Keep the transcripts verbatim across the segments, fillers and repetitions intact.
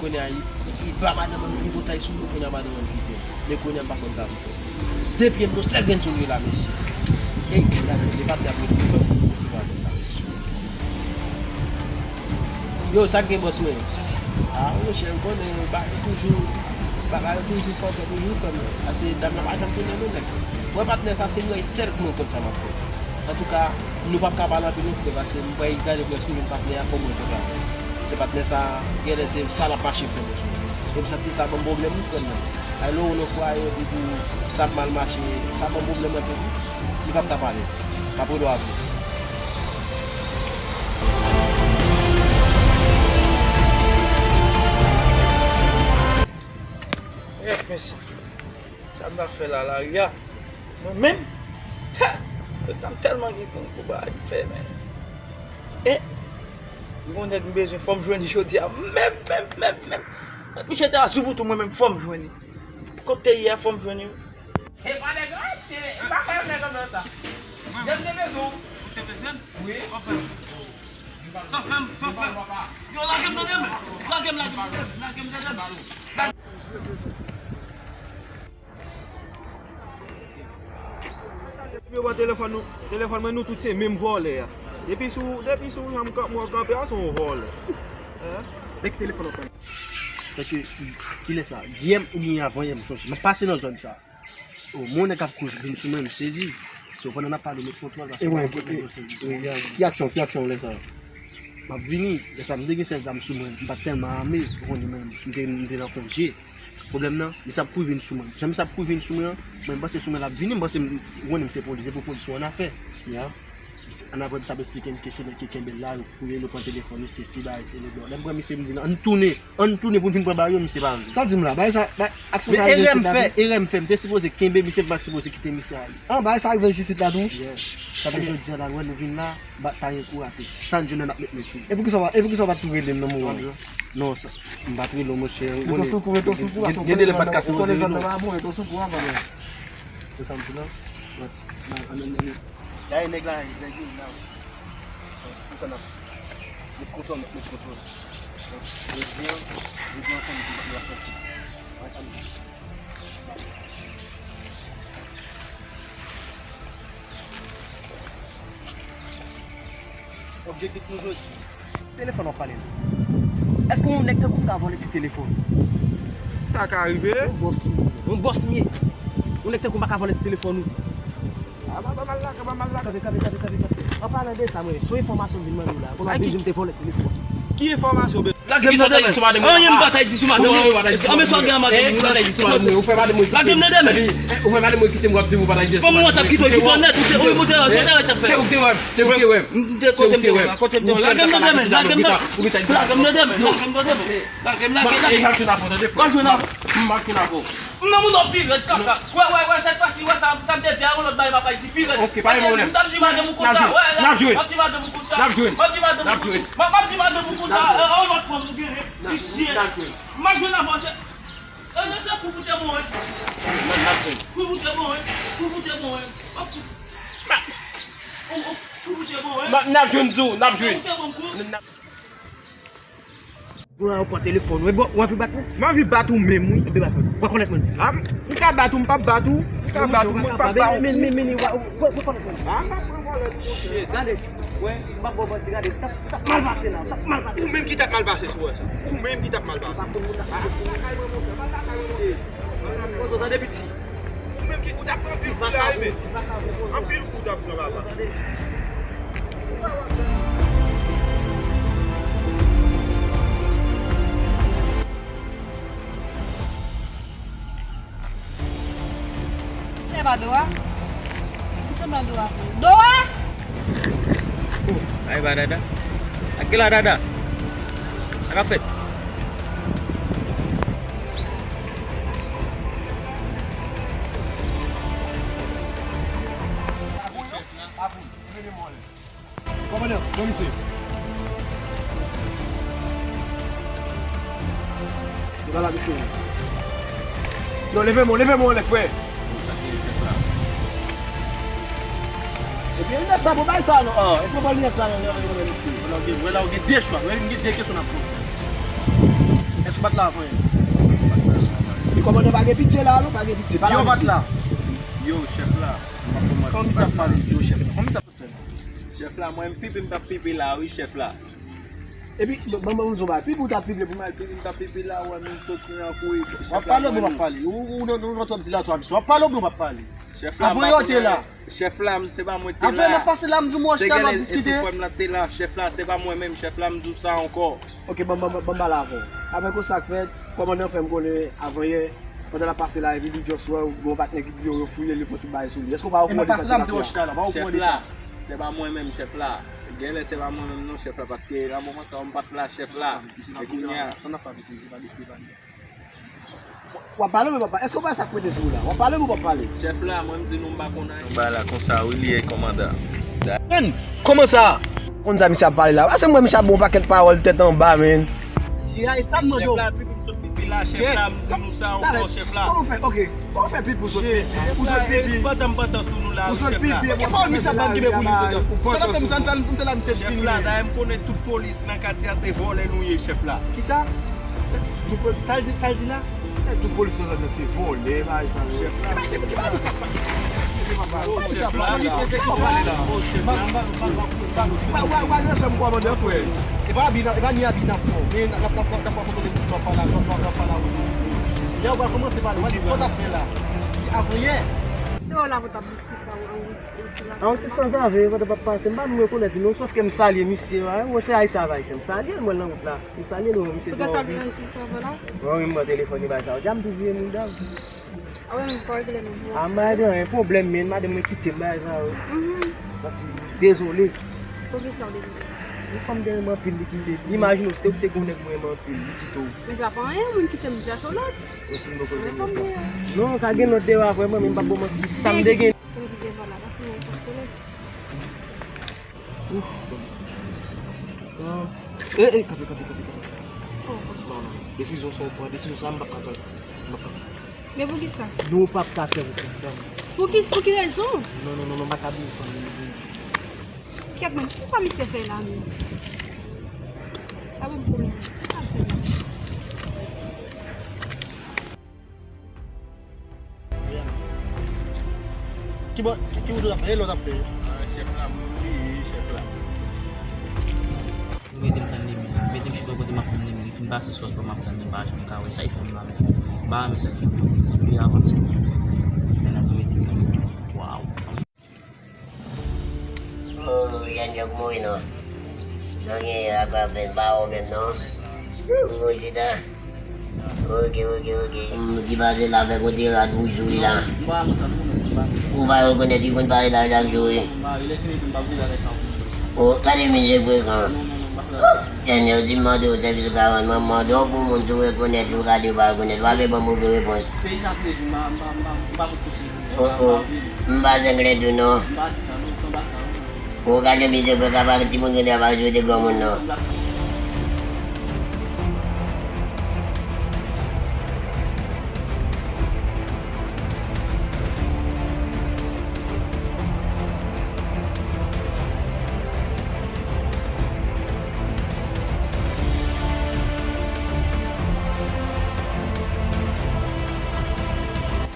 Kounye a, li, li ba madanm an tripotay sou nou, kounye a madanm an kite l. Men kounye a m pa konn sa pou fè. De pye m, yon sèl grenn soulye la, mesye. Ey, gade, li pa t ap rete pou mwen, se pa la, mesye. Yo, sa k gen bòs mwen? A, monchè, ou konnen, bagay toujou, bagay yo toujou fòkè, toujou fè, men. Ase, dam nan pa janm tounen, non, nèg. Mwen, patnè sa, se mwen sèl ki mwen konn sa m ap fè. Antouka, nou p ap ka pale anpil non frè, paske m pral gade pou èske m jwenn patnè a, fò mwen konn sa. Se patnè sa, genlè se sa l ap mache frè, monchè. E m santi sa ban m pwoblèm wi frè m nan. Ay lè w nan fwaye epi pou sa ap mal mache, sa ban m pwoblèm anpil wi. Nou p ap ka pale. M ap rele w apre. Eh, men sa, sa m ap fè la, lari a? Mwen menm? Ha! Sa m tèlman gen pou, pou bagay fè, men. E, yon nèg m bezwen, fò m jwenn li jodi a. Menm, menm, menm, menm. Misye te asou pou tou, mwen menm, fò m jwenn li. Kot te ye a, fò m jwenn li. E pa nèg, e pa fè nèg anmè sa. Jan m te bezwen w. Ou te bezwen m? Wi. Sa fè m. Sa fè m, sa fè m. Yo, lage m tande, men. Lage m, lage m tande, men. Lage m tande, men. Yo, ba telefòn nou, telefòn mwen, nou tout se menm vòlè a. Depi sou, depi sou janm kan-, mwen kanpe a, se yon vòlè. Hein? Dèk telefòn nan pran. Sèke, kilè sa? Yè m oubyen avan yè m, m sonje. M ap pase nan zòn sa. O, mwen nèg ap kouri vin sou mwen, m sezi. So, pandan n ap pale, met kontwòl, paske e, mwen, e, e, ya, ki aksyon, ki aksyon lè sa? M ap vini, lè sa m te gen sèl zam sou mwen, m pa t tèlman ame, ou konnen mwen, m te, m te nan konje. Pwoblèm nan, misye ap kouri vin sou mwen. Jan misye ap kouri vin sou mwen an, mwen, m panse sou mwen l ap vini, m panse, m, ou konnen m se polis, se pou polis yo annafè. Ya. Annapre, misye ap esplike m ke se nèg ki kenbe l la, yo fouye l, yo pran telefòn li, sesi, bagay, se le bò. Lè m pran misye, m di l, ann tounen, ann tounen pou n vin pran bagay yo, misye pa vle. Sa di m la, bagay sa, bagay, aksyon sa rive isit la tou? Men erè m fè, erè m fè, m te sipoze kenbe misye, m pa t sipoze kite misye ale. An, bagay sa rive jis isit la tou? Yeah. Sa fè jodi a la, nou wè, nou vin la, ba, pa gen kou rate. Sa n jwenn nan n ap met men sou li. E poukisa w pa, e poukisa w pa t tou rele m nan moman an? Non, sa, m pa t rele w, monchè. Ou konnen, gen, gen de lè m pa t ka sipoze rele w. Yo ka m di la. Dayè nèg la, nèg yo la. Konsa n ap met kontwòl, n ap met kontwòl. Jodi an, jodi an, konnen ki bagay la fè. Wè sa m di. Objektif nou jodi. Telefòn w ap pale la. Èske yon nèg tankou m ka vòlè ti telefòn? Sa ka rive. Yon bòs m ye. Yon bòs m ye. Yon nèg tankou m pa ka vòlè ti telefòn ou. A, ba, ba, mal la, ba, mal la. Kanpe, kanpe, kanpe, kanpe, kanpe. An palan de sa, mwen, se yon enfòmasyon m vin mande w la. Konnen w ap di m te vòlè telefòn. Ki enfòmasyon, be? Lage m nan de men. Anyen m batay di sou madanm ou. Anben sa w gen a madanm ou la. Lage m nan de men. Ou fè madanm mwen kite m, w ap di m ou batay di sou madanm mwen. Fò m wont ap kite w kite w nèt, ou te, ou te wè, se w te wè t ap fè. Se ou ki te wè m, se ou ki te wè m. M te kote m te wè, kote m te wè. Lage m nan de men, lage m nan. Lage m nan de men, lage m nan de men. Lage m, lage, lage. M ap jwenn avè w, tande frè. M ap jwenn avè w. M ap jwenn avè w. M nan moun an pi rèd kaka. Wè, wè, wè, sèt fwa si, wè sa, sa m te di a, yon lòt bagay m ap di pi rèd. Ok, pa gen pwoblèm. M t ap di madanm ou konsa. Wè, wè, m ap di madanm ou konsa. M ap di madanm ou konsa. M ap di madanm ou konsa. Yon lòt fanm ou genyen. Visye. M ap jwenn avè w, se, e, se kou pou te bon, wi. Kou pou te bon, wi. Kou pou te bon, wi. M ap kou, kou pou te bon, wi. M ap, n ap jwenn tou, n ap jwenn. Kou pou te bon, kou. Bro, ou pran telefòn, ou, ou anvi bat mwen? M anvi bat ou menm, wi. Anvi bat mwen. Ou konèt mwen? A, m ka bat ou, m p ap bat ou. M ka bat ou, mwen p ap bat ou. Men, men, men, men, ou, ou, ou konèt mwen? A, m p ap pran vòlè tou, monchè. Shit, gade. Wè, m p ap ba w manti, gade. T ap, t ap mal pase la, t ap mal pase. Ou menm ki t ap mal pase sou wè sa. Ou menm ki t ap mal pase. Ou pa konn moun t ap mal pase. A, sa kay mwen, monchè, pa lakay mwen, monchè. Pozo, tande piti. Ou menm ki, ou t ap pran anpil kou la, wi. Anpil kou w t ap pran, papa. Se pa Dora? Ki sanble Dora? Dora! Ay, ba dada. Ak ki la dada? Sa k ap fèt? Kòmandan, pran misye. Se pa la misye. Non, leve men w, leve men w anlè, frè. Sa ki chèf la? Epi linèt sa, bon, bay sa non. Ah, epi pran linèt sa non, non, non, non, misye. Wè la, w gen, wè la, w gen de chwa. Wè, m gen de kesyon n ap poze. Sou bat la, frè. Kòmandan pa gen pitye la, non, pa gen pitye. Pale a misye. Yo, bat la. Yo, chèf la. Kòman misye ap pale? Yo, chèf la. Kòman misye ap fè? Chèf la, mwen, m pipi, m t ap pipi la, wi, chèf la. Epi, ban, ban, ban m di w bagay. Pipi w t ap pipi, pou m al pipi, m t ap pipi la, wè, m soti nan kouri. W ap pale oubyen w p ap pale? Ou, ou, ou, ou, ou, w ap di la, twa, misye. W ap pale oubyen w p ap pale? Chèf la, m pa konnen. Chèf la, m, se pa mwen te la. Avan m ap pase la, m di w mwen chita, n ap diskite. Se frè m lan te la, chèf la, se pa mwen menm, chèf la, m di w sa ankò. Ok, ban, ban, ban, ban m pale avè w. Apre konsa k fèt, kòmandan fè m konnen avan yè, pandan l ap pase la, epi li just wè yon patnè ki di yo, yo fouye li, pran tout bagay sou li. Èske w pa okouran de sa ki pase a? Chèf la, se pa mwen menm, chèf la. Genlè se pa mwen menm non, chèf la, paske nan moman sa yo m pa t la, chèf la. E kounye a. W ap pale oubyen w p ap pale? Èske w pa sa k mete sou ou la? W ap pale oubyen w p ap pale? Chèf la, mwen m di nou m pa konn anyen. Yon bagay la konsa wi li ye, kòmandan. Men, kòman sa? Konn sa misye ap pale la? Pase m wè misye ap ba w yon pakèt pawòl tèt anba, men. Chèf la, e sa m mande w. Chèf la, pipi m sot pipi la, chèf la, m di nou sa ankò, chèf la. Kòman w fè? Ok. Kòman w fè pipi w sot pipi? Ou sot pipi. Pantan m pantan sou nou la, wi, chèf la. Ki pawòl misye ap ba m kenbe pou li, prezan? Sa n ap fè, misye ap fè, m fè la, misye fini. Chèf la, dayè m konnen tout polis nan katye a se vòlè nou ye, chèf la. Kisa? Sa, tout pol-, sa l di, sa l di la? Tout polis nan zòn nan se vòlè, bagay sa yo. Chèf la. Ki bagay, ki bagay misye ap pale? Ki bagay misye ap pale? Polisye se ki pale la? Wa, wa, wa, respè m kòmandan, frè. E pa abi, e pa ni abi n ap fè w. Men n ap, n ap, n ap, n ap kontwole bouch nou, n ap pale, n ap, n ap, n ap pale avè w. Lè w pral kòmanse pale, w a di sa w t ap fè la. Avan yè. Se w la pou t ap diskite avè w. An ti sanzave, pandan m ap pase, m pa menm rekonèt li non, sòf ke m salye misye, wi, se ayisyen avè ayisyen, m salye l, mwen, nan wout la. M salye l, wi, misye. Ou te salye l nan ti sanzave la? Wi, wi, m pran telefòn li bay sa, w di a m tou vye moun dam. A wi, men fò regle nou. A, m pa gen anyen, pwoblèm, men madanm mwen kite m bay sa, wi. Mhm. Santi dezole. Poukisa w dezole? Yon fanm te renmen anpil, li kite. Imajine w, si te ou ki te gen yon nèg mwen renmen anpil, li kite w. Men sa pa anyen, moun kite m, m chache yon lòt. Mwen fanm mwen. Non, ka gen lòt deyò a vrèman, men m p ap ba w manti, sa m te gen. Pou m kite vòl la, paske mwen fonksyone. Ouf, bon. Sa. E, e, kanpe, kanpe, kanpe, kanpe. Oh, poukisa? Non, non, non. Desizyon sa w pran, desizyon sa m p ap ka pran. M p ap ka. Men poukisa? Nou p ap ka fè m konfyans. Pou ki, pou ki rezon? Non, non, non, non, m pa ka bliye fanmi m. Kèt, men, kisa misye fè la menm? Sa ban m pwoblèm. Kisa l fè la? Ki bò, ki, ki wout w t ap fè? E lè w t ap fè? Ah, chèf la, m bliye, chèf la. Mete m tann li menm. Mete m chita kote m ap tann li menm. Li fin pase sòs ban m ap tann li, m pa janm ka wè sa l fè m la menm. M pa renmen sa l fè m. Li avanse. Men l ap mete m tann li. Waw. Oh, Janyè, kòman w ye non? Sa w genyen a pa fè m pa wè w menm non. Ou bon chita? Ok, ok, ok. Hmm, ki pase la, fè kote rad wouj sou li la? Ou pa rekonèt li konn pale la chak jou wi? Oh, gade misye frekan. Oh, Janyè, di m mande w sèvis ou ka rann mwen, m mande w pou moun tou rekonèt li, ou gade ou pa rekonèt, ou pa vle ban m move repons. Oh, oh. M pa janm lèd ou non. Ou gade misye fè travay, timoun gen travay sou de granmoun non.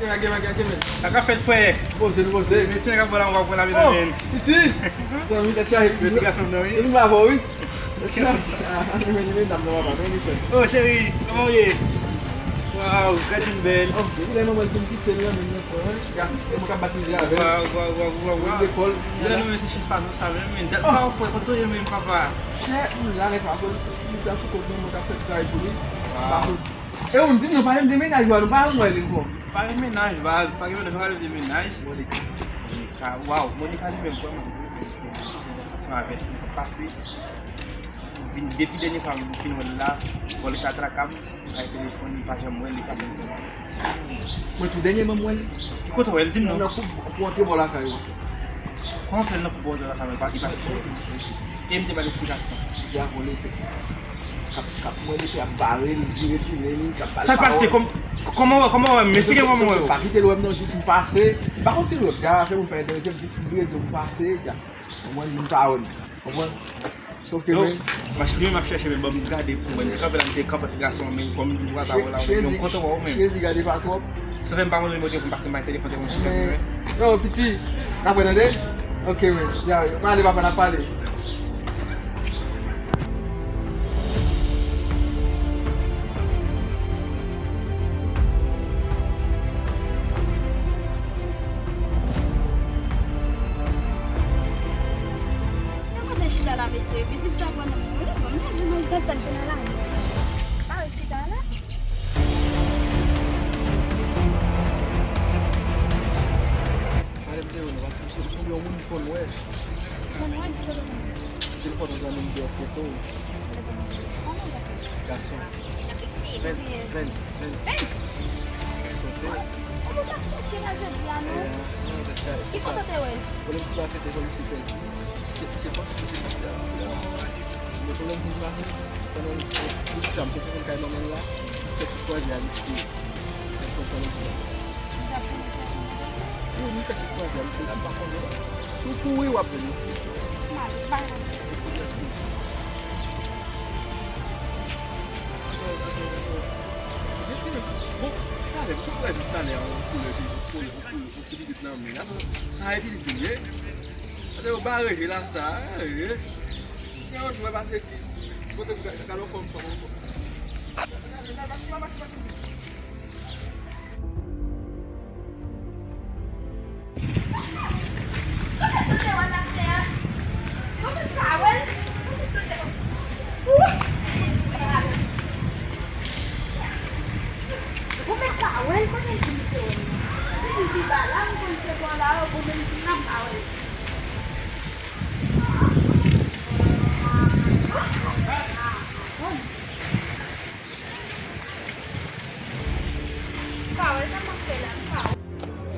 Gen bagay, gen bagay, gen bagay. Sa k ap fèt, frè? Poze, poze. Men ti nèg ap vòlè, w ap vòlè avè nan men. Piti. Zanmi, tèt chaje. Yo ti gason nan, wi. Yo vin avè w, wi. Ti gason. Ah, men, men, men, dam nan, papa, men, li fè. Oh, cheri, kòman w ye? Waw, gad yon bèl. Oh, depi lè manman l fin kite l nan men nan frè, wi. Ya, e mwen k ap bat mizè avè l. Waw, waw, waw, waw, waw. Lekòl. Lè nan men se chèch pa sa menm, men dat pa w frè, kote w ye menm, papa? Chè, m la, nèg pa konn. Li sa sou kont mwen, mwen k ap fè travay pou li. Waw. Pa konn. E ou di m non, pa gen de mennaj, nou pa janm wè li ankò. Pa gen mennaj, baz, pa gen mennaj, pa gen de mennaj. Monica. Monica, waw, Monica li menm, vrèman, ansanm avèk li, sa pase. Vin, depi dènye fwa m fin wè l la, bò l ka traka m, bay telefòn, li pa janm wè l, li pa janm wè l. Mwen tou, dènyèman m wè l. Ki kote w wè l, di m non? Nan kou, kou antre bò lakay ou. Kòman fè l nan kou bò lakay mwen, li pa, li pa janm wè l. E m te ba l esplikasyon. Misye a pran lepe. K ap, k ap pran lepe, ap bare l, vire tounen li, k ap ba l pawòl. Sa k pase? Kòm-, kòman w wè, kòman w wè m? Esplike m kòman w wè yo. Pa kite l wè m non, jis m pase. M pa konn si l wè m, gade moun fè entèvyou, jis m vire di yo m pase, ya. Konprann? Moun pa wè m. Konprann? Sòf ke non, men, m ap chèche, men ban m gade pou mwen. M kanpe la, m te kanpe ti gason, men kòm m di, w ap wè la, men m kontan wè w, men. Cheri, gade pa twòp. Sa fè m pa konn nimewo telefòn, pase m bay telefòn, telefòn sou tèt mwen. Yo, piti, n ap wè tande? Ok, men. Ya, pale, papa, n ap pale. Mwen kontan chita la, mesye. Vizit sa pran nan mwen, wi. Bon, mwen di mwen gad sa k gen nan la. Pa wè chita la. Gade m te wè nou, paske m sanble yon moun fò nwè. Fò nwè, ki sòti nan telefòn ou, zanmi m deyò foto. Telefòn ou, kòman w rele? Gason. Vens, Vens, Vens. Vens? Sote. Ou pa t ap chèche la jodi a, non? Eh, non, tèt kay. Ki kote w te wè l? Pwoblèm ki pase te sòti sou pèdi. Se, se panse ki te panse a. Men pwoblèm ki pase, pandan m te chita, m te sòti kay manman l la, m fè ti kwaze a, li te, li te kontan li. Wi, nou fè ti kwaze a, m pa konnen. Si w kouri, w ap jwenn li. Bon, talè, m sot wè di talè a, yon koulè, yon koulè, yon koulè, yon ti pitit nan men. Sa e pitit li ye. Sa te yo bare la sa, e. Se yon jwè pase ki. Kote m gade yon fòm fanm ankò.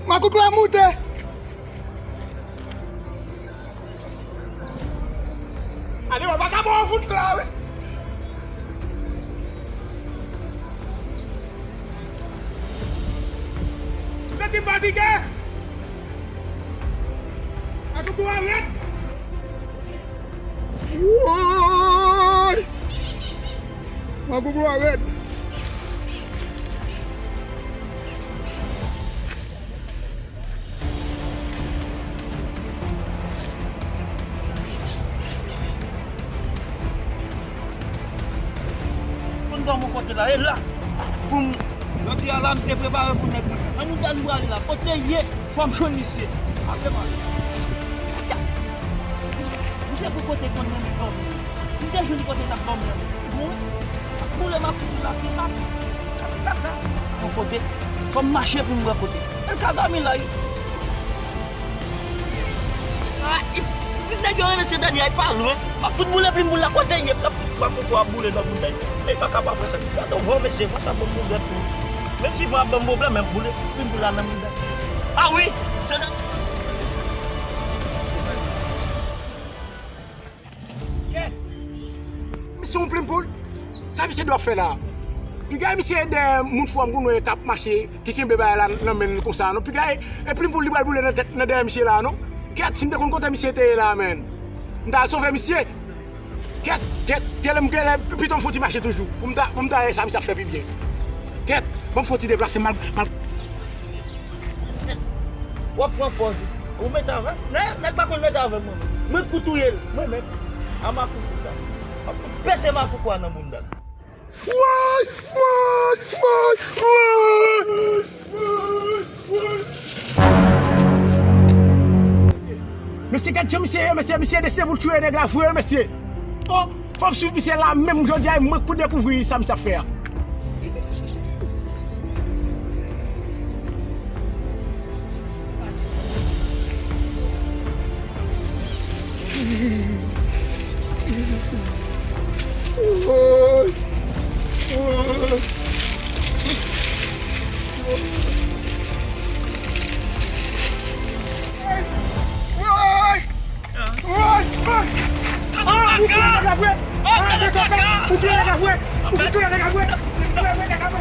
Makout la moute. Ale, w pa ka ba w fout la, wi. Ou santi m fatige? Makout ou a rèd. Woy! Mwen gougou a rèd. Konn gade yon kote la, e la pou m, jodi a la, m te prepare pou nèg mwen. Nan mouda li prale la, kote l ye? Fò m jwenn misye. Apre pale. Misye pou kote konn renmen dòmi. Si m te jwenn kote l ap dòmi an, bon, ap boule m ap fouti la, ki sa? Ap ap la. Yon kote, fò m mache pou m wè kote. E l ka dòmi la, wi. Ah, i, i, nèg yo renmen se dènye a, e pa lwen. M ap fout boule plim boul la, kote l ye? M ap fout pran koko ap boule nan moun nan. E pa ka pa fè sa. Gade yon gwo mesye, fò sa ban m pwoblèm tou. Menm si van ap ban m pwoblèm, men m boule plim boul la nan moun nan. Ah wi, se nan. Kèt! Misye yon plim poul. Sa misye dwe ap fè la? Piga misye dèyè moun fò m konnen k ap mache, ki kenbe bagay la nan men l konsa, non? Piga e, e plim poul li pral boule nan tèt, nan dèyè misye la, non? Kèt, si m te konn kote misye te ye la, menn, m ta al sove misye. Kèt, kèt, genlè m genlè pito m fouti mache toujou. Pou m ta, pou m ta wè sa misye ap fè pi byen. Kèt, ban m fouti deplase m al, m al. W ap pran pòz ou mete avè m. Nèg, nèg pa konn mete avè m, mwen menm. Mwen k pou touye l, mwen menm. A makoukou sa. W ap pete makoukou a nan bounda l. Woy! Woy! Woy! Woy! Woy! Woy! Mesye, gad jan misye ye, mesye, misye deside pou l touye nèg la vre, mesye. Oh, fò m swiv misye la menm jodi a, e mwen k pou dekouvri sa misye ap fè a. Woy! Woy! Woy! Ah, ou touye nèg la vre! Ah, se sa fè! Ou touye nèg la vre! Ou touye nèg la vre! Ou touye nèg la vre!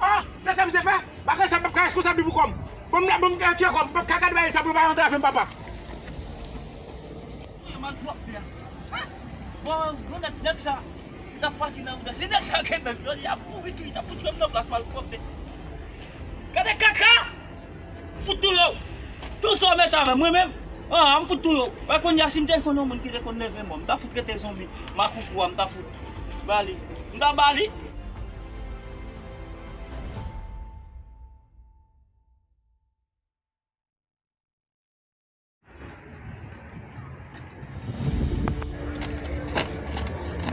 Ah, se sa misye fè? Bagay sa m p ap ka reskonsab li pou kò m. Bon, m la, bon, m tire kò m. M p ap ka gade bagay sa pou yo pa antrave m, papa. Malpwòpte a. Bon, bon, nèg, nèg sa, li t ap pati nan wout la. Si nèg sa gen menm, jodi a, ap mouri tou, li t ap fout jwenn nan plas malpwòpte. Gade kaka! Fout touye w! Tout sa w mete avè mwen menm? Ah, m fout touye w! Wè kounye a, si m te konn yon moun ki te konn leve mò, m ta fout rete zonbi. Makout ou a, m ta fout ba li. M ta ba li.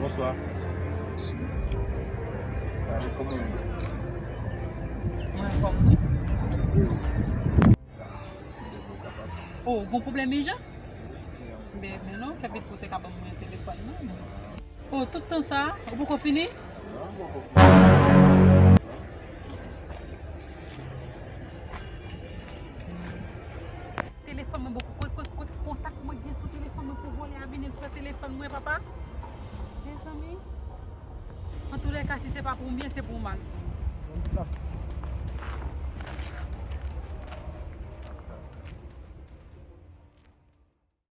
Bonswa. Sa ale, kòman w ye? Mwen anfòm wi. Oh, gon pwoblèm ijan? Ben, ben non, fè pit pou te ka ban mwen telefòn nan. Oh, tout tan sa, ou poko fini? Telefòn mwen, bon, kote, kote, kote kontak mwen gen sou telefòn mwen pou vòlè a vini pran telefòn mwen, papa? Mezanmi. Antoulèka, si se pa pou byen, se pou mal. Yon plas.